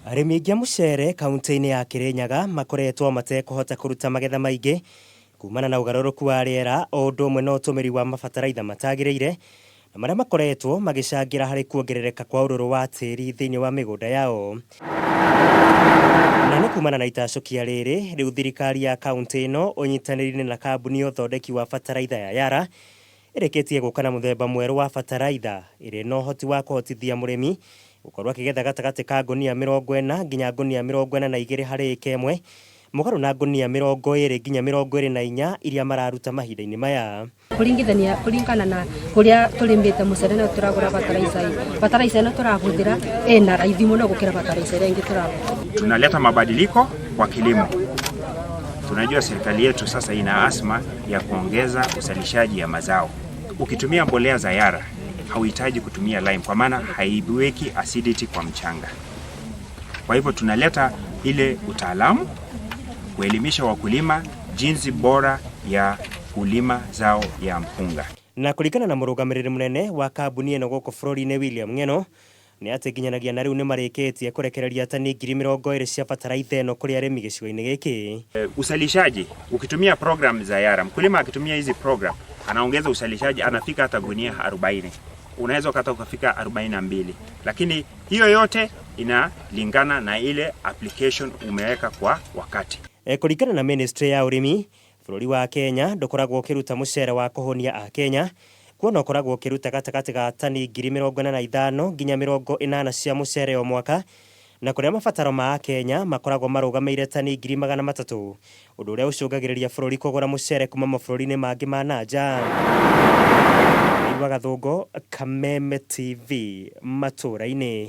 Arĩmi aingĩ a mũcere kauntĩ-inĩ ya Kĩrĩnyaga makoretwo matekũhota kũruta magetha maingĩ kumana na ũgarũrũku wa rĩera o ũndũ ũmwe na ũtũmĩri wa mabataraitha matagĩrĩire na marĩa makoretwo magĩcangĩra harĩ kuongerereka kwa ũrũrũ wa tĩri thĩinĩ wa mĩgũnda yao. Na nĩ kumana na itacũkia rĩrĩ, rĩu thirikari ya kauntĩ ĩno ũnyitanĩri-inĩ na kambuni ya ũthondeki wa bataraitha ya Yara ĩrĩkĩtie gũka na mũthemba mwerũ wa bataraitha ĩrĩ na ũhoti wa kũhotithia mũrĩmi gũkorwo akĩgetha gatagatĩ ka ngũnia 40 nginya ngũnia 42 harĩ ĩka ĩmwe, mũgarũ na ngũnia 20 nginya 24 iria mararuta mahinda-inĩ maya. Kũringithania kũringana na kũrĩa tũrĩmĩte mũcere na tũragũra bataraica ĩ bataraica ĩno tũrahũthĩra ĩna raithi mũno gũkĩra bataraica ĩrĩa ĩngĩ tũragũra. Tunaleta mabadiliko kwa kilimo. Tunajua serikali yetu sasa ina azma ya kuongeza uzalishaji ya mazao. Ukitumia mbolea za Yara hauhitaji kutumia lime, kwa maana haiweki acidity kwa mchanga. Kwa hivyo tunaleta ile utaalamu kuelimisha wakulima jinsi bora ya kulima zao ya mpunga. Na kũringana na mũrũgamĩrĩri mũnene wa kambuni ĩno gũkũ bũrũri-inĩ William Ng'eno nĩ atĩ nginyanagia na rĩu nĩ marĩkĩtie kũrekereria tani 20,000 cia bataraitha ĩno kũrĩ arĩmi gĩcigo-inĩ gĩkĩ. Uzalishaji ukitumia program za Yara, mkulima akitumia hizi program anaongeza uzalishaji, anafika hata gunia 40, unaweza hata ukafika 42, lakini hiyo yote inalingana na ile application umeweka kwa wakati. Kũringana na ministry ya ũrĩmi, bũrũri wa Kenya ndũkoragwo ũkĩruta mũcere wa kũhũnia Akenya, kuona ũkoragwo ũkĩruta gatagatĩ ga tani 45,000 nginya 80 cia mũcere o mwaka, na kũrĩa mabataro ma Akenya makoragwo marũgamĩire tani 300,000, ũndũ ũrĩa ũcũngagĩrĩria bũrũri kũgũra mũcere kuma mabũrũri-inĩ mangĩ ma na nja. Igua Gathũngũ, Kameme TV, matũũra-inĩ.